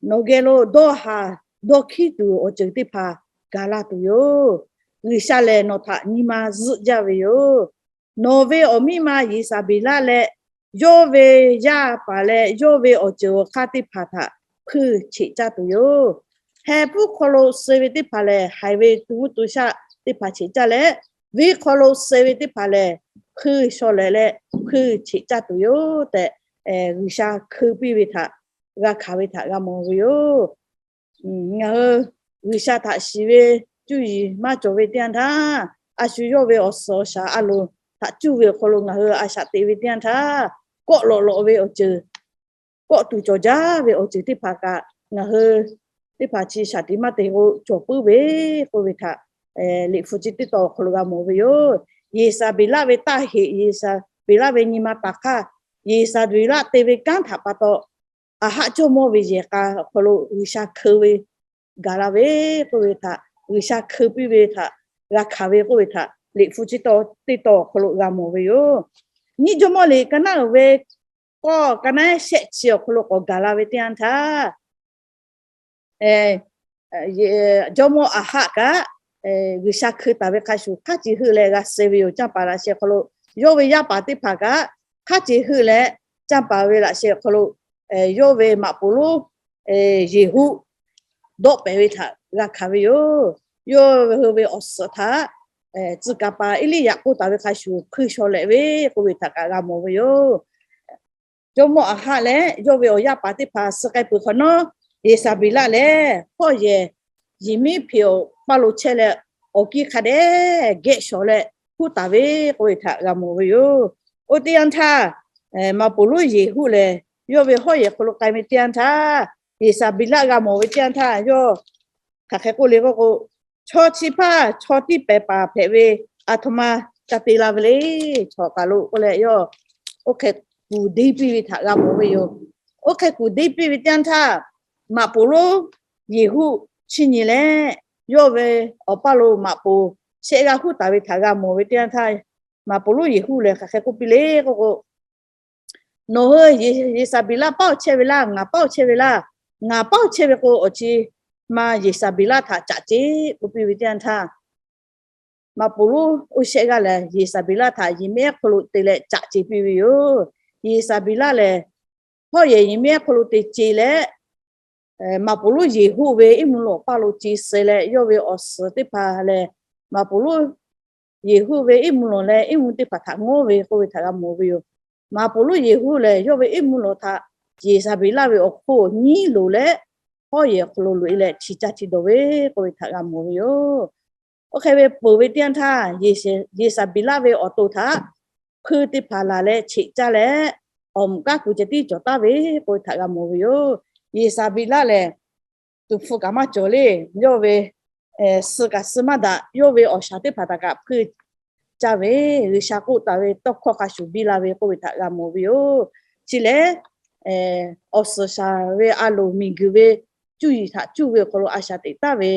Nawˬ geh lo dawˇ haˍ dawˇ hkiˉ tuˬ awˬ ceuˬ teˇ hpaˍ gaˬ laˇ tuˬ yoˬ. G'uiˬsha lehˬ nawˬ htaꞈ nyi ma zuhˆ jaˇ ve yoˬ. Nawˬ ve awˬ miˇ ma Yeˍsaˍbeˍlaˆ leh yawˇ ve yaˇ paˍ leh yawˇ ve awˬ ceuˬ awˬ hk'aˇ teˇ hpaˍ htaꞈ hpuiˇ cheꞈ caˇ tuˬ yoˬ. Heh puiˉ hk'aw lo suh ve teˇ hpaˍ lehˬ, haiˬ ve tu mvuhˇ tu shaˆ teˇ hpaˍ cheꞈ caˇ leh, venˇ hk'aw lo suh ve teˇ hpaˍ lehˬ, hpuiˇ shaw lehꞈ leh hpuiˇ cheꞈ caˇ tuˬ yoˬ tehꞈ, G'uiˬsha hkeu piˇ ve htaꞈ g'a hkanˍ ve htaꞈ g'a mawˬ ve yoˬ. Ngaˬ hui G'uiˬsha htaꞈ shiˍ ve cuˇ yiˍ maˇ cawˬ ve teˇ yanˇ htaˇ, a shu yawˇ ve awˬ suhˍ awˬ shaˍ a loˍ htaꞈ cuˇ ve awˬ hk'aw lo ngaˬ hui a shaꞈ teꞈ ve teˇ yanˇ htaˇ, kawˆ lawꞈ lawꞈ ve awˬ ceuˬ, kawˆ tuˬ cawˬ jaˇ ve awˬ ceuˬ teˇ hpaˍ kaꞈ, ngaˬ hui teˇ hpaˍ chi shaˍ tiꞈ maˇ te k'o cawˬ puiˉ ve k'oˆ ve htaꞈ liꞈ hpu chi teˇ tawn awˬ hk'aw lo g'a mawˬ ve yoˬ. Yeˍsaˍbeˍlaˆ ve taˇ heꞈ, Yeˍsaˍbeˍlaˆ ve nyi ma taˍ hk'aˇ, Yeˍsaˍbeˍlaˆ te ve kanˉ htaꞈ pa taw, Aˍhaˆ jawˇmawˇ ve yehˬ k'a awˬ hk'aw lo G'uiˬsha hkeu ve gaˬ la ve k'oˆ ve htaꞈ, G'uiˬsha hkeu piˇ ve htaꞈ g'a hkanˍ ve k'oˆ ve htaꞈ liꞈ hpu chi teˇ tawn awˬ hk'aw lo g'a mawˬ ve yoˬ. Nyiˇ Jawˇmawˇ liꞈ ka naˉ uiˍ ve k'awˇ ka naˉ shehˆ chi awˬ hk'aw lo k'awꞈ gaˬ la ve teˇ yanˇ htaˇ, jawˇmawˇ Aˍhaˆ kaꞈ G'uiˬsha hkeu taˍ ve hk'a shuˍ hk'aˉ ceˬ heuˆ leh g'a suh ve yoˬ. Canˇ paˍ laꞈ sheh awˬ hk'aw lo yawˇ ve yaˇ paˍ teˇ hpaˍ kaꞈ hk'aˉ ceˬ heuˆ leh, canˇ paˍ ve laꞈ sheh awˬ hk'aw lo yawˇ ve maꞈ poˍ lonˉ Yeˍhuˆ dawˆ pehˍ ve htaꞈ g'a hkanˍ ve yoˬ. Yawˇ hui ve awˬ suhˍ htaꞈ tcuh kaˍ paˍ Eˇliˇyaꞈ k'oˆ taˍ ve hk'a shuˍ hpuiˇ shaw lehꞈ ve k'oˆ ve htaꞈ kaꞈ g'a mawˬ ve yoˬ. Jawˇmawˇ Aˍhaˆ leh yawˇ ve awˬ yaˇ paˍ teˇ hpaˍ suh k'ai peuˬ hk'awꞈ nawˉ, Yeˍsaˍbeˍlaˆ lehˬ hawˉ yehˬ Yeˍmiˉhpeˍ awˬ paˇ lo chehˇ leh, awˬ kiˇ hk'a dehꞈ gehˆ shawˍ leh huˉ taˍ ve k'oˆ ve htaꞈ g'a mawˬ ve yoˬ. Oˇ teˇ yanˇ htaˇ, maꞈ poˍ lonˉ Yeˍhuˆ lehˬ yawˇ ve hawˉ yehˬ hk'aw lo k'ai ve teˇ yanˇ htaˇ, Yeˍsaˍbeˍlaˆ g'a mawˬ ve teˇ yanˇ htaˇ, yawˇ hk'aˬ hk'e k'oˆ le k'oˆ k'o, chaw chi hpaˇ chaw tiˇ pehˍ paˍ hpehꞈ ve aˬ htoꞈ ma ca te la ve le. Chaw kaˬ lo k'oˆ leh yawˇ oˇ hk'e kuˬ deˇ piˇ ve htaꞈ g'a mawˬ ve yoˬ. Oˇ hk'e kuˬ deˇ piˇ ve teˇ yanˇ htaˇ, maꞈ poˍ lonˉ Yeˍhuˆ chiˇ nyi leh, yawˇ ve awˬ paˇ lo maꞈ poˍ shehˆ g'aˇ huˉ taˍ ve htaꞈ g'a mawˬ ve teˇ yanˇ htaˇ, maꞈ poˍ lonˉ Yeˍhuˆ lehˬ hk'aˬ hk'e k'oˆ piˇ le k'oˆ k'o, Nawˬ hui Yeˍsaˍbeˍlaˆ paˉ awˬ chehˇ ve laˇ, ngaˬ paˉ awˬ chehˇ ve laˇ. Ngaˬ paˉ awˬ chehˇ ve k'o, awˬ chi ma Yeˍsaˍbeˍlaˆ htaꞈ caꞈ ce k'oˆ piˇ ve teˇ yanˇ htaˇ, maꞈ poˍ lonˉ oˇ shehˆ g'aˇ lehˬ Yeˍsaˍbeˍlaˆ htaꞈ yehˬ miˉ ehˉ hk'aw lo te leh caꞈ ce piˇ ve yoˬ. Yeˍsaˍbeˍlaˆ lehˬ, hawˉ yehˬ yehˬ miˉ ehˉ hk'aw lo te ce leh, maꞈ poˍ lonˉ Yeˍhuˆ ve iˉ mvuhˇ lonˉ awˬ paˇ lo ce suh leh, yawˇ ve awˬ suhˍ teˇ hpaˍ lehˬ, maꞈ poˍ lonˉ Yeˍhuˆ ve iˉ mvuhˇ lonˉ leh iˉ mvuhˇ teˇ hpaˍ htaꞈ ngawˉ ve k'oˆ ve htaꞈ g'a mawˬ ve yoˬ. Maꞈ poˍ lonˉ Yeˍhuˆ lehˬ, yawˇ ve iˉ mvuhˇ lonˉ htaꞈ Yeˍsaˍbeˍlaˆ ve awˬ hk'oˆ nyiˉ loˍ leh, hawˉ yehˬ awˬ hk'aw lo loꞈ e leh chi caˇ chi dawˬ ve k'oˆ ve htaꞈ g'a mawˬ ve yoˬ. Oˇ hk'e ve peuˬ ve teˇ yanˇ htaˇ, Yeˍsaˍbeˍlaˆ ve awˬ to htaꞈ hpui teˇ hpaˍ laˬ leh cheꞈ caˇ leh, awˬ mvuhꞈ kaˉ kuˬ ceh tiˉ cawˬ taˍ ve k'oˆ ve htaꞈ g'a mawˬ ve yoˬ. Yeˍsaˍbeˍlaˆ lehˬ, tuˍ hpfuh kaꞈ maˇ cawˬ le. Yawˇ ve suh kaꞈ suh maˇ daꞈ. Yawˇ ve awˬ shaˍ teˇ hpaˍ htaꞈ kaꞈ hpui caˇ ve, G'uiˬsha k'oˆ taˍ ve tawˇ hkawˇ hk'a shuˍ biˇ la ve k'oˆ ve htaꞈ g'a mawˬ ve yoˬ. Chi lehˬ, awˬ suhˍ shaˍ ve a loˍ miˬguiˬ ve cuˇ yiˍ htaꞈ cuˇ ve awˬ hk'aw lo a shaꞈ teꞈ taˍ ve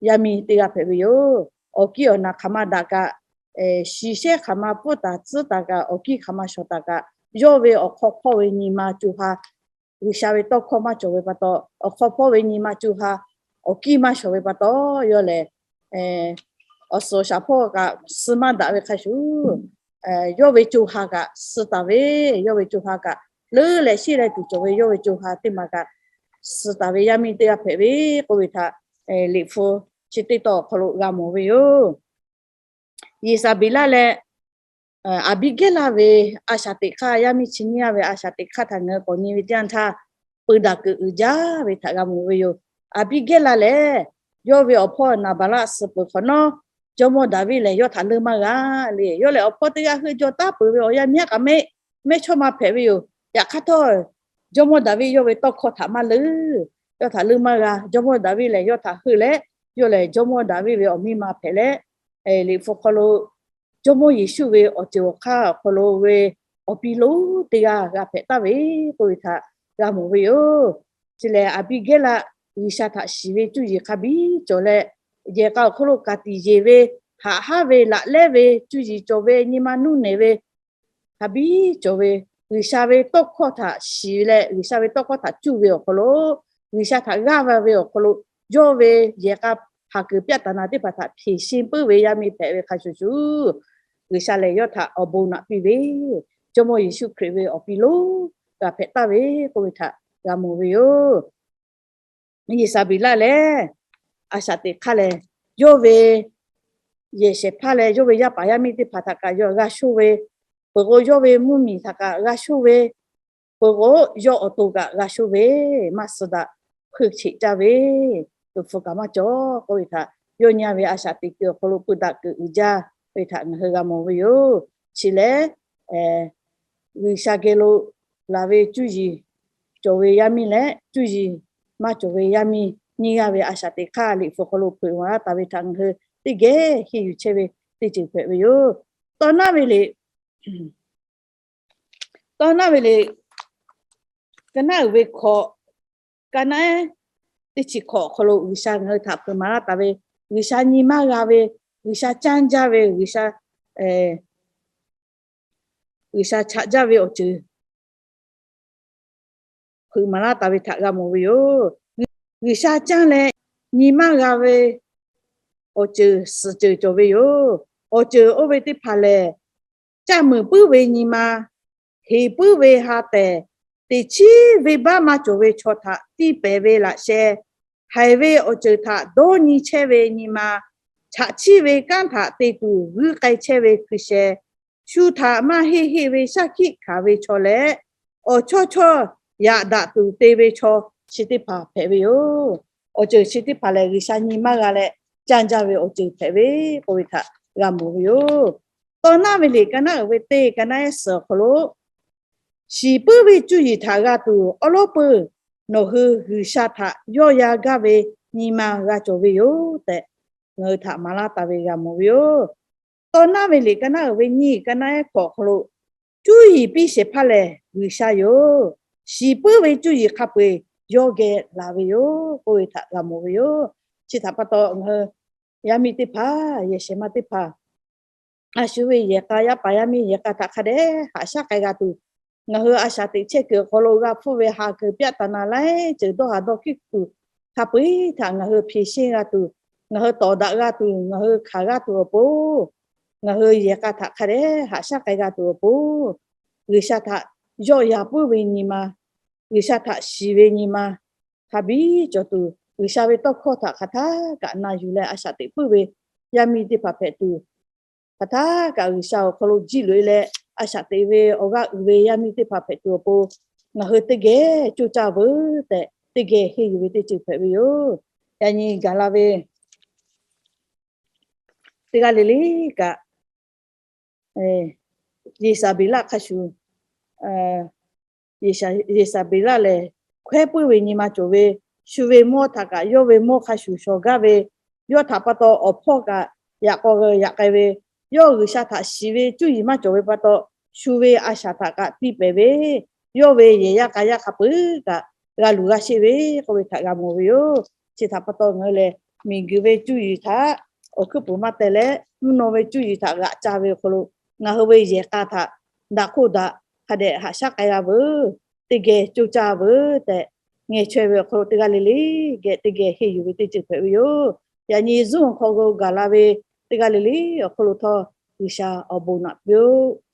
yaˇ miˇ teˇ g'aˇ hpehꞈ ve yoˬ. Awˬ kiˇ awˬ naˬ hk'aˬ ma daꞈ kaꞈ, shiˍ shehˉ hk'aˬ ma pfuhˇ taˍ tcuhˉ taˍ kaꞈ, awˬ kiˇ hk'aˬ ma shawˍ taˍ kaꞈ, yawˇ ve awˬ hk'aw hpawˇ ve nyi ma co ha G'uiˬsha ve tawˇ hkawˇ maˇ cawˬ ve pa taw, awˬ hk'aw hpawˇ ve nyi ma co ha awˬ kiˇ maˇ shawˍ ve pa taw, yawˇ lehˬ awˬ suhˍ awˬ shaˍ hpawˇ kaꞈ suh maˇ daꞈ ve hk'a shuˍ, yawˇ ve co ha kaꞈ suh taˍ ve, yawˇ ve co ha kaꞈ leuˉ leh sheˆ leh tuˬ cawˬ ve yawˇ ve co ha teˇ ma kaꞈ suh taˍ ve yaˇ miˇ teˇ g'aˇ hpehꞈ ve k'oˆ ve htaꞈ Liꞈ hpu chi teˇ tawn awˬ hk'aw lo g'a mawˬ ve yoˬ. Yeˍsaˍbeˍlaˆ leh Aˍbiˇgehˇlaˆ ve a shaꞈ teꞈ hk'aˇ, yaˇ miˇ chi nyiˇ g'aˇ ve a shaꞈ teꞈ hk'aˇ htaꞈ ngaˬ hui k'awꞈ nyi ve teˇ yanˇ htaˇ, peu daꞈ kuiˬ uiˍ jaˇ ve htaꞈ g'a mawˬ ve yoˬ. Aˍbiˇgehˇlaˆ lehˬ, yawˇ ve awˬ hpawˇ Naˍbaˍlaˆ suh peuˬ hk'awꞈ nawˉ, jawˇmawˇ Daˍviˆ lehˬ yawˇ htaꞈ leuˇ maˇ g'a le. Yawˇ lehˬ awˬ hpawˇ teˇ g'aˇ heuˆ jaw taˉ peuˬ ve awˬ yanˇ miˇ haˉ k'aꞈ mehˆ mehˇchawˇma hpehꞈ ve yoˬ. Yaꞈ hk'aˇ htawˇ, jawˇmawˇ Daˍviˆ yawˇ ve tawˇ hkawˇ htaꞈ maˇ leuˇ. Yawˇ htaꞈ leuˇ maˇ g'a. Jawˇmawˇ Daˍviˆ lehˬ yawˇ htaꞈ heuˆ leh, yawˇ lehˬ jawˇmawˇ Daˍviˆ ve awˬ miˇ ma hpehꞈ leh, Liꞈ hpu hk'aw lo jawˇmawˇ Yeˍsuˆ ve awˬ ceuˬ awˬ hk'aˇ awˬ hk'aw lo ve awˬ piˇ lonˉ teˇ g'aˇ g'a hpehꞈ taˍ ve k'oˆ ve htaꞈ g'a mawˬ ve yoˬ. Chi lehˬ Aˍbiˇgehˇlaˆ G'uiˬsha htaꞈ shiˍ ve cuˇ yiˍ hk'a biˇ cawˬ leh, yehˬ k'a awˬ hk'aw lo ka tiꞈ yeˬ ve, haꞈ haˉ ve, laꞈ lehˉ ve, cuˇ yiˍ cawˬ ve, nyi ma nuˇ nehˬ ve, hk'a biˇ cawˬ ve, G'uiˬsha ve tawˇ hkawˇ htaꞈ shiˍ leh G'uiˬsha ve tawˇ hkawˇ htaꞈ cuˇ ve awˬ hk'aw lo, G'uiˬsha htaꞈ g'aˇ va ve awˬ hk'aw lo, yawˇ ve yehˬ k'a haˍ kuiˬ pyaˆ taˍ na teˇ hpaˍ htaꞈ hpeꞈ sheˇ puiˉ ve yaˇ miˇ hpehꞈ ve hk'a shuˍ shuˍ, G'uiˬsha lehˬ yawˇ htaꞈ awˬ bon naꞈ piˇ ve, jawˇmawˇ Yeˍsuˆ Hkriꞈ ve awˬ piˇ lonˉ g'a hpehꞈ taˍ ve k'oˆ ve htaꞈ g'a mawˬ ve yoˬ. Yeˍsaˍbeˍlaˆ lehˬ, a shaꞈ teꞈ hk'aˇ lehˬ, yawˇ ve yehˬ shehˍ hpaˇ leh yawˇ ve yaˇ paˍ yaˇ miˇ teˇ hpaˍ htaꞈ kaꞈ yawˇ g'a shoˇ ve, peuˬ k'o yawˇ ve mvuhˇmiˬ htaꞈ kaꞈ g'a shoˇ ve, peuˬ k'o yawˇ awˬ to kaꞈ g'a shoˇ ve, maˇ suh daꞈ hpui cheꞈ caˇ ve, tuˍ hpfuh kaꞈ maˇ cawˬ k'oˆ ve htaꞈ, yawˇ nyi a ve a shaꞈ teꞈ kuiˬ awˬ hk'aw lo peu daꞈ kuiˬ uiˍ jaˇ ve htaꞈ ngaˬ hui g'a mawˬ ve yoˬ. Chi lehˬ, G'uiˬsha geh lo laˬ ve cuˇ yiˍ cawˬ ve yaˇ miˇ leh cuˇ yiˍ maˇ cawˬ ve yaˇ miˇ nyiˇ g'aˇ ve a shaꞈ teꞈ hk'aˇ Liꞈ hpu hk'aw lo hpeuꞈ maˍ laˇ taˍ ve htaꞈ ngaˬ hui teˇ geh henˇ yuˬ chehˇ ve teˇ ceuˬ hpehꞈ ve yoˬ. Tawˇ naˉ ve liꞈ, tawˇ naˉ ve liꞈ, ka naˉ uiˍ ve hkawꞈ, ka naˉ ehˉ teˇ chi hkawꞈ awˬ hk'aw lo G'uiˬsha ngaˬ hui htaꞈ hpeuꞈ maˍ laˇ taˍ ve, G'uiˬsha nyi maˇ g'a ve, G'uiˬsha canˇ jaˇ ve, G'uiˬsha G'uiˬsha chaꞈ jaˇ ve awˬ ceuˬ hpeuꞈ maˍ laˇ taˍ ve htaꞈ g'a mawˬ ve yoˬ. G'uiˬsha canˇ leh nyi maˇ g'a ve awˬ ceuˬ suhˍ ceuˬ cawˬ ve yoˬ. Awˬ ceuˬ oˇ ve teˇ hpaˍ lehˬ, caˇ muiˬ puiˉ ve nyi ma, heˍ puiˉ ve ha tehˬ, teꞈ chiˉ venˇbaˆ maˇ cawˬ ve chaw htaꞈ tiˇ pehˍ ve laꞈ sheh, haiˬ ve awˬ ceuˬ htaꞈ dawˇ nyi chehˇ ve nyi ma, chaꞈ chiˇ ve kanˉ htaꞈ te tuˬ g'uiˇ k'ai chehˇ ve hkui sheh, shu htaꞈ maˇ heˆ heˆ ve shaˉ hkiˆ hkanˍ ve chaw leh, awˬ chawˇ chawˇ yaꞈ daꞈ tuˬ te ve chaw chi teˇ hpaˍ hpehꞈ ve yoˬ. Awˬ ceuˬ chi teˇ hpaˍ lehˬ, G'uiˬsha nyi maˇ g'a leh canˇ jaˇ ve awˬ ceuˬ hpehꞈ ve k'oˆ ve htaꞈ g'a mawˬ ve yoˬ. Tawˇ naˉ ve liꞈ ka naˉ uiˍ ve teˇ ka naˉ ehˉ suhˍ awˬ hk'aw lo, shiˍ puiˉ ve cuˇ yiˍ htaꞈ g'a tuˬ awˉ lawˉ peuˬ, nawˬ hui G'uiˬsha htaꞈ yawˇ ya gaˇ ve nyi ma g'a cawˬ ve yoˬ tehꞈ, ngaˬ hui htaꞈ maˍ laˇ taˍ ve g'a mawˬ ve yoˬ. Tawˇ naˉ ve liꞈ ka naˉ uiˍ ve nyiˇ ka naˉ ehˉ hkawꞈ awˬ hk'aw lo, cuˇ yiˍ piˇ shehˍ hpaˇ lehˬ G'uiˬsha yoˬ. Shiˍ puiˉ ve cuˇ yiˍ hk'a peu-eˬ yawˇ geh laˬ ve yoˬ k'oˆ ve htaꞈ g'a mawˬ ve yoˬ. Chi htaꞈ pa taw ngaˬ hui yaˇ miˇ teˇ hpaˍ, yehˬ shehˍ ma teˇ hpaˍ, a shu ve yehˬ k'a, yaˇ paˍ yaˇ miˇ yehˬ k'a htaꞈ hk'a dehꞈ haꞈ shaˉ k'ai g'a tuˬ, ngaˬ hui a shaꞈ teꞈ chehˇ kuiˬ awˬ hk'aw lo g'a hpfuhˇ ve ha kuiˬ pyaˆ taˍ naˍ laiˉ ceuˬ dawˇ haˍ dawˇ hkiˉ kuiˬ hk'a peu-eˬ htaꞈ ngaˬ hui hpeꞈ sheˇ g'a tuˬ, ngaˬ hui tawˍ daꞈ g'a tuˬ, ngaˬ hui hkanˍ g'a tuˬ awˬ pon, ngaˬ hui yehˬ k'a htaꞈ hk'a dehꞈ haꞈ shaˉ k'ai g'a tuˬ awˬ pon, G'uiˬsha htaꞈ yawˆ yan puiˉ ve nyi ma, G'uiˬsha htaꞈ shiˍ ve nyi ma hk'a biˇ cawˬ tuˬ, G'uiˬsha ve tawˇ hkawˇ htaꞈ hk'aˬ htaˇ kaꞈ na yuˬ leh a shaꞈ teꞈ puiˉ ve yaˇ miˇ teˇ hpaˍ hpehꞈ tuˬ, hk'aˬ htaˇ kaꞈ G'uiˬsha awˬ hk'aw lo jiˇ loꞈ e leh a shaꞈ teꞈ ve awˬ g'aˇ uiˍ ve yaˇ miˇ teˇ hpaˍ hpehꞈ tuˬ awˬ pon, ngaˬ hui teˇ geh coˇ caˇ veuˬ tehꞈ teˇ geh henˇ yuˬ ve teˇ ceuˬ hpehꞈ ve yoˬ. Yaꞈ nyi gaˬ la ve teˇ g'aˇ le le kaꞈ, Yeˍsaˍbeˍlaˆ hk'a shuˍ, Yeˍsaˍbeˍlaˆ lehˬ hkawehˉ puiˉ ve nyi ma cawˬ ve, shu ve mawˇ htaꞈ kaꞈ yawˇ ve mawˇ hk'a shuˍ shawˍ gaˇ ve, yawˇ htaꞈ pa taw awˬ hpawˇ kaꞈ yaꞈ k'aw g'a yaꞈ k'ai ve, yawˇ G'uiˬsha htaꞈ shiˍ ve cuˇ yiˍ maˇ cawˬ ve pa taw, shu ve a shaꞈ htaꞈ kaꞈ tiˇ pehˍ ve, yawˇ ve yehˬ yaˇ k'a yaˇ hk'a peu-eˬ kaꞈ g'a luˬ g'a sheˆ ve k'oˆ ve htaꞈ g'a mawˬ ve yoˬ. Chi htaꞈ pa taw ngaˬ hui lehˬ, miˬguiˬ ve cuˇ yiˍ htaꞈ awˬ hkuiˉ puiˍ maˇ teh leh, mvuhˇ naw ve cuˇ yiˍ htaꞈ g'aꞈ ca ve awˬ hk'aw lo, ngaˬ hui ve yehˬ k'a htaꞈ daꞈ hk'oˆ daꞈ hk'a dehꞈ haꞈ shaˉ k'ai g'a veuˬ, teˇ geh coˇ caˇ veuˬ tehꞈ, ngeh chaweh ve awˬ hk'aw lo teˇ g'aˇ le le geh teˇ geh henˇ yuˬ ve teˇ ceuˬ hpehꞈ ve yoˬ. Yaꞈ nyi zuhˆ awˬ hk'aw lo gaˬ la ve teˇ g'aˇ le le awˬ hk'aw lo htawˇ, G'uiˬsha awˬ bon naꞈ piˇ-oˆ.